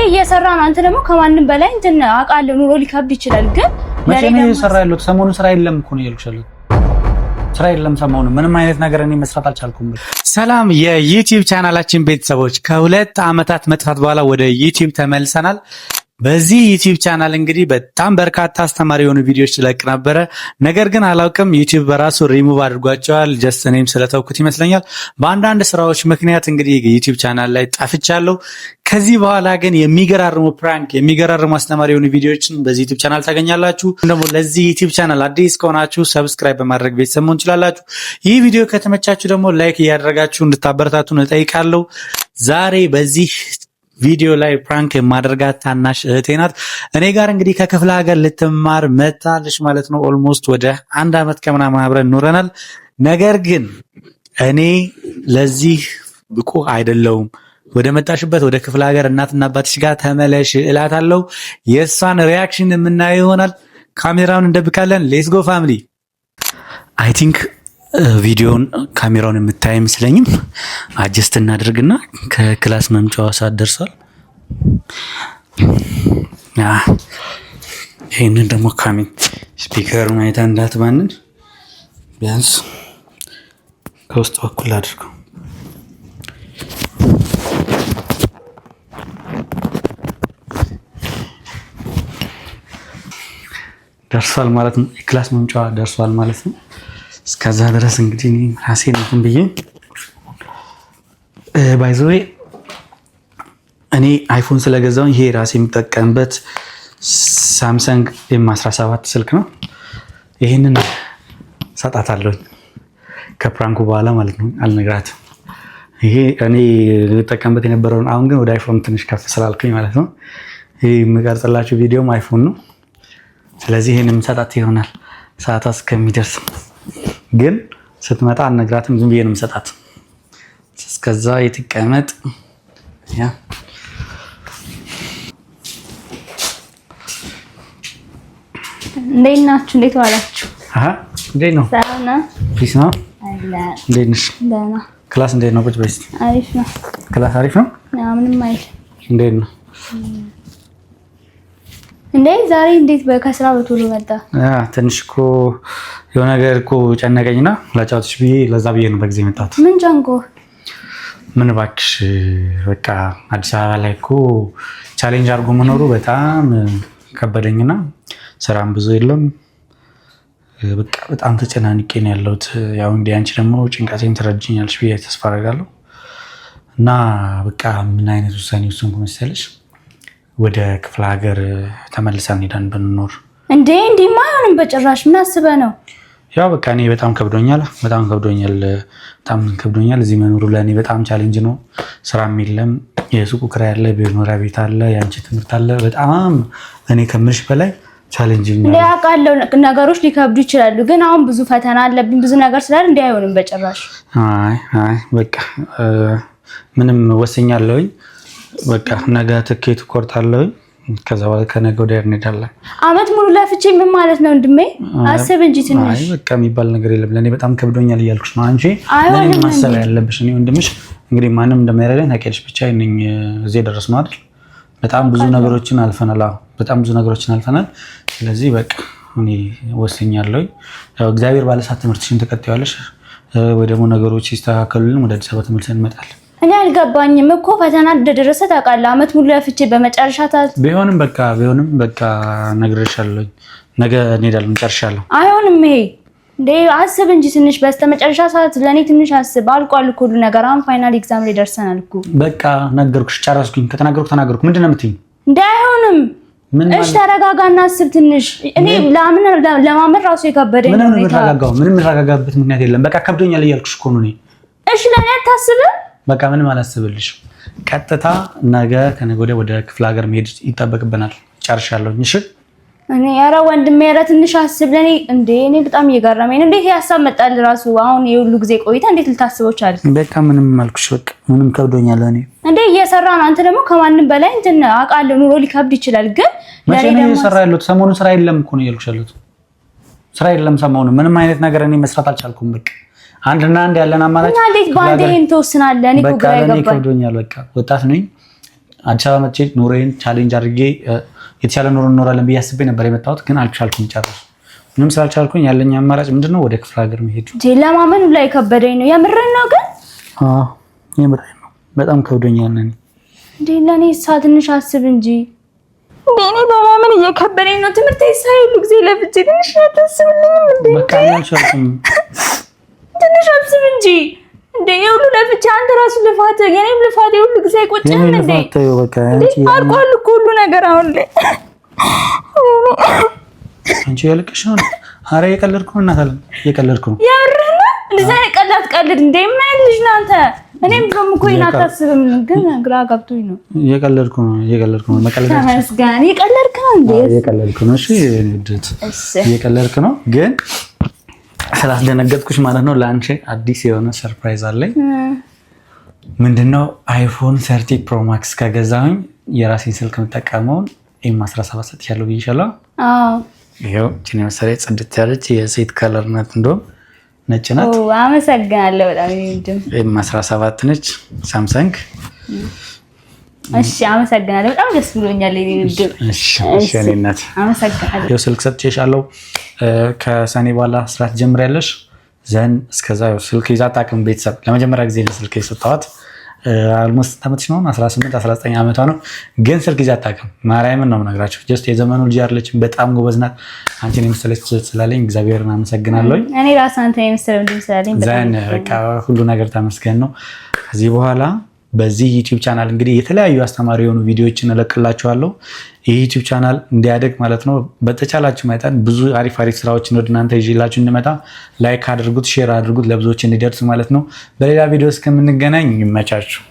እየሰራ ነው። አንተ ደግሞ ከማንም በላይ እንትን አውቃለሁ፣ ኑሮ ሊከብድ ይችላል። ግን መቼ ነው እየሰራ ያለሁት? ሰሞኑን ስራ የለም እኮ ነው እያልኩሽ ያለሁት። ስራ የለም ሰሞኑን፣ ምንም አይነት ነገር እኔ መስራት አልቻልኩም። ሰላም የዩቲዩብ ቻናላችን ቤተሰቦች፣ ከ2 ዓመታት መጥፋት በኋላ ወደ ዩቲዩብ ተመልሰናል። በዚህ ዩቲዩብ ቻናል እንግዲህ በጣም በርካታ አስተማሪ የሆኑ ቪዲዮዎች ስለቅ ነበረ። ነገር ግን አላውቅም ዩቲዩብ በራሱ ሪሙቭ አድርጓቸዋል። just እኔም ስለተውኩት ይመስለኛል። በአንዳንድ ስራዎች ምክንያት እንግዲህ ዩቲዩብ ቻናል ላይ ጠፍቻለሁ። ከዚህ በኋላ ግን የሚገራርሙ prank፣ የሚገራርሙ አስተማሪ የሆኑ ቪዲዮዎችን በዚህ ዩቲዩብ ቻናል ታገኛላችሁ። ደግሞ ለዚህ ዩቲዩብ ቻናል አዲስ ከሆናችሁ subscribe በማድረግ ቤተሰብ መሆን ትችላላችሁ። ይህ ቪዲዮ ከተመቻችሁ ደግሞ like እያደረጋችሁ እንድታበረታቱን እጠይቃለሁ። ዛሬ በዚህ ቪዲዮ ላይ prank የማደርጋት ታናሽ እህቴ ናት። እኔ ጋር እንግዲህ ከክፍለ ሀገር ልትማር መጣለች ማለት ነው። Almost ወደ አንድ ዓመት ከምናምን አብረን ኖረናል። ነገር ግን እኔ ለዚህ ብቁ አይደለሁም፣ ወደ መጣሽበት ወደ ክፍለ ሀገር እናትና አባትሽ ጋር ተመለሽ እላታለሁ። የእሷን reaction የምናየው ይሆናል። ካሜራውን እንደብቃለን። Let's go family። I think ቪዲዮን ካሜራውን የምታይ አይመስለኝም። Adjust እናድርግና ከ class መምጫዋ ሰዓት ደርሷል። ይህንን ደግሞ speaker ኡን አይታ እንዳትባንን ቢያንስ ከውስጥ በኩል አድርገው። ደርሷል ማለት ነው። የ class መምጫዋ ደርሷል ማለት ነው። እስከዛ ድረስ እንግዲህ ራሴን እንትን ብዬ፣ by the way እኔ አይፎን ስለገዛው ይሄ ራሴ የምጠቀምበት ሳምሰንግ ኤም 17 ስልክ ነው። ይህንን ሰጣታለሁኝ ከ prank ኡ በኋላ ማለት ነው። አልነግራትም። ይሄ እኔ ልጠቀምበት የነበረውን፣ አሁን ግን ወደ አይፎን ትንሽ ከፍ ስላልኩኝ ማለት ነው። ይህ የምቀርጽላችሁ ቪዲዮም አይፎን ነው። ስለዚህ ይህን ሰጣት ይሆናል ሰዓቷ እስከሚደርስ። ግን ስትመጣ አልነግራትም። ዝም ብዬ ነው የምሰጣት። እስከዛ የትቀመጥ yeah። እንዴት ናችሁ? እንዴት ዋላችሁ? አሃ፣ እንዴት ነው? ሰላም ነው? Peace ነው? እንዴት ነሽ? ደህና። Class እንዴት ነው? ቁጭ በይ እስኪ። አሪፍ ነው። Class አሪፍ ነው? ምንም አይል። እንዴት ነው? እንዴ፣ ዛሬ እንዴት ከስራ በቶሎ መጣ? ትንሽ እኮ የሆነ ነገር እኮ ጨነቀኝና ላጫውትሽ ብዬ፣ ለዛ ብዬ ነው በጊዜ የመጣሁት። ምን ጨንቆ? ምን እባክሽ፣ በቃ አዲስ አበባ ላይ እኮ challenge አድርጎ መኖሩ በጣም ከበደኝና ስራም ብዙ የለም። በቃ በጣም ተጨናንቄ ነው ያለሁት። ያው እንግዲህ አንቺ ደግሞ ጭንቀቴን ትረጅኛለሽ ብዬ ተስፋ አደርጋለሁ። እና በቃ ምን አይነት ውሳኔ ወሰንኩ መሰለሽ? ወደ ክፍለ ሀገር ተመልሰን ሄደን ብንኖር። እንዴ፣ እንዲህማ አይሆንም በጭራሽ። ምን አስበህ ነው? ያው በቃ እኔ በጣም ከብዶኛል፣ በጣም ከብዶኛል፣ በጣም ከብዶኛል። እዚህ መኖሩ ለእኔ በጣም challenge ነው። ስራም የለም፣ የሱቁ ኪራይ አለ፣ መኖሪያ ቤት አለ፣ የአንቺ ትምህርት አለ። በጣም እኔ ከምልሽ በላይ challenge። እንዴ፣ አውቃለሁ ነገሮች ሊከብዱ ይችላሉ፣ ግን አሁን ብዙ ፈተና አለብኝ፣ ብዙ ነገር ስላለ እንዲህ አይሆንም በጭራሽ። አይ አይ፣ በቃ ምንም ወስኛለሁኝ። በቃ ነገ ትኬት እቆርጣለሁኝ። ከዛ በኋላ ከነገ ወዲያ እንሄዳለን። አመት ሙሉ ለፍቼ ምን ማለት ነው ወንድሜ? አስብ እንጂ ትንሽ። አይ በቃ የሚባል ነገር የለም። ለእኔ በጣም ከብዶኛል እያልኩሽ ነው። አንቺ ለእኔ ማሰብ ያለብሽ፣ እኔ ወንድምሽ እንግዲህ ማንም እንደማይረዳኝ ታውቂያለሽ። ብቻዬን ነኝ እዚህ የደረስነው አይደል? በጣም ብዙ ነገሮችን አልፈናል። አዎ በጣም ብዙ ነገሮችን አልፈናል። ስለዚህ በቃ እኔ ወስኛለሁኝ። ያው እግዚአብሔር ባለሰዓት ትምህርትሽን ትቀጥያለሽ ወይ ደግሞ ነገሮች ሲስተካከሉልን ወደ አዲስ አበባ ተመልሰን እንመጣለን። እኔ አልገባኝም እኮ፣ ፈተና እንደደረሰ ታውቃለህ። አመት ሙሉ ለፍቼ በመጨረሻ ቢሆንም በቃ ነግሬሻለሁኝ። ነገ እንሄዳለን። ጨርሻለሁ። አይሆንም ይሄ። እንዴ፣ አስብ እንጂ ትንሽ፣ በስተመጨረሻ ሰዓት ለእኔ ትንሽ አስብ። አልቋል እኮ ሁሉ ነገር። አሁን final exam ላይ ደርሰናል እኮ። በቃ ነገርኩሽ፣ ጨረስኩኝ። ከተናገርኩ ተናገርኩ። ምንድን ነው የምትይኝ? እንዴ፣ አይሆንም። እሺ ተረጋጋና አስብ ትንሽ። እኔ ለምን ለማመን ራሱ የከበደኝ ምንም የምረጋጋው ምንም የምረጋጋበት ምክንያት የለም። በቃ ከብዶኛል እያልኩሽ እኮ ነው እኔ። እሺ ለእኔ አታስብም? በቃ ምንም አላስብልሽም። ቀጥታ ነገ ከነገ ወዲያ ወደ ክፍለ ሀገር መሄድ ይጠበቅብናል። ጨርሻለሁ። እሺ። እኔ ኧረ ወንድሜ፣ ኧረ ትንሽ አስብ ለኔ። እንዴ፣ እኔ በጣም እየገረመኝ ነው። እንዴት ሀሳብ መጣል ራሱ አሁን የሁሉ ጊዜ ቆይታ እንዴት ልታስበው ቻልክ? በቃ ምንም አልኩሽ። በቃ ምንም ከብዶኛል እኔ። እንዴ፣ እየሰራ ነው። አንተ ደግሞ ከማንም በላይ እንትን አውቃለሁ፣ ኑሮ ሊከብድ ይችላል፣ ግን መቼ ነው እየሰራ ያለሁት? ሰሞኑን ስራ የለም እኮ ነው እያልኩሽ ያለሁት። ስራ የለም ሰሞኑን፣ ምንም አይነት ነገር እኔ መስራት አልቻልኩም። በቃ አንድና አንድ ያለን አማራጭ እና እንዴት በአንዴ ይሄን ትወስናለህ? እኔ እኮ ግራ ይገባኝ። ከብዶኛል። በቃ ወጣት ነኝ። አዲስ አበባ መጥቼ ኑሮዬን challenge አድርጌ የተሻለ ኑሮ እንኖራለን ብዬ አስቤ ነበር የመጣሁት፣ ግን አልቻልኩም። ጨርሶ ምንም ስላልቻልኩኝ ያለኝ አማራጭ ምንድነው? ወደ ክፍለ ሀገር መሄድ። ለማመን ላይ ከበደኝ ነው። የምርህን ነው ግን? አዎ የምሬን ነው። በጣም ከብዶኛል። እኔ እንዴ ለኔ ሳ ትንሽ አስብ እንጂ እንዴ እኔ በማመን እየከበደኝ ነው። ትምህርት ሳይ ሁሉ ጊዜ ለፍቼ ትንሽ አታስብልኝም እንዴ? በቃ አልቻልኩም። ትንሽ አስብ እንጂ እንዴ የሁሉ ለፍቼ አንተ ራሱ ልፋት የኔም ልፋት የሁሉ ጊዜ አይቆጭህም እንዴ? አልቋል እኮ ሁሉ ነገር አሁን ላይ። አንቺ ያለቅሽ ነው። ኧረ እየቀለድኩ ነው። እናት አለም እየቀለድኩ ነው። የምርህን ነው? እንደዚህ አይነት ቀልድ አትቀልድ እንዴ! ምን አይነት ልጅ ነህ አንተ? እኔም ድሮም እኮ ይሄን አታስብም፣ ግን ግራ ገብቶኝ ነው። እየቀለድኩ ነው። እየቀለድኩ ነው። መቀለድ ተመስገን። እየቀለድክ ነው እንዴ? እየቀለድኩ ነው። እሺ እየቀለድክ ነው፣ ግን ስላስደነገጥኩሽ ማለት ነው። ለአንቺ አዲስ የሆነ surprise አለኝ። ምንድነው? iPhone 13 Pro Max ከገዛሁኝ የራሴን ስልክ የምጠቀመውን M 17 ሰጥሻለሁ ብዬሻለሁ። ይኸው ይህችን የመሰለ ጽድት ያለች የሴት color ናት። እንደውም ነጭ ናት። አመሰግናለሁ በጣም። M 17 ነች ሳምሰንግ። እሺ አመሰግናለሁ። በጣም ደስ ብሎኛል። እሺ እኔ እናት አመሰግናለሁ። ይኸው ስልክ ሰጥቼሻለሁ። ከሰኔ በኋላ ስራ ትጀምሪያለሽ። then እስከዛ ስልክ ይዛ አታውቅም። ቤተሰብ ለመጀመሪያ ጊዜ ስልክ የሰጠኋት almost ዓመትሽ ነው፣ 18 19 ዓመቷ ነው። ግን ስልክ ይዛ አታውቅም። ማርያምን ነው የምነግራቸው። just የዘመኑ ልጅ አይደለችም። በጣም ጎበዝ ናት። አንቺን የመሰለች ስላለኝ እግዚአብሔርን አመሰግናለሁ። እኔ ራስ አንተን የመሰለ ወንድም ስላለኝ then በቃ ሁሉ ነገር ተመስገን ነው። ከዚህ በኋላ በዚህ YouTube channel እንግዲህ የተለያዩ አስተማሪ የሆኑ ቪዲዮዎችን እለቅላችኋለሁ። ይህ YouTube channel እንዲያድግ ማለት ነው በተቻላችሁ መጠን ብዙ አሪፍ አሪፍ ስራዎችን ወደ እናንተ ይዤላችሁ እንድመጣ like አድርጉት፣ share አድርጉት ለብዙዎች እንዲደርስ ማለት ነው። በሌላ ቪዲዮ እስከምንገናኝ ይመቻችሁ።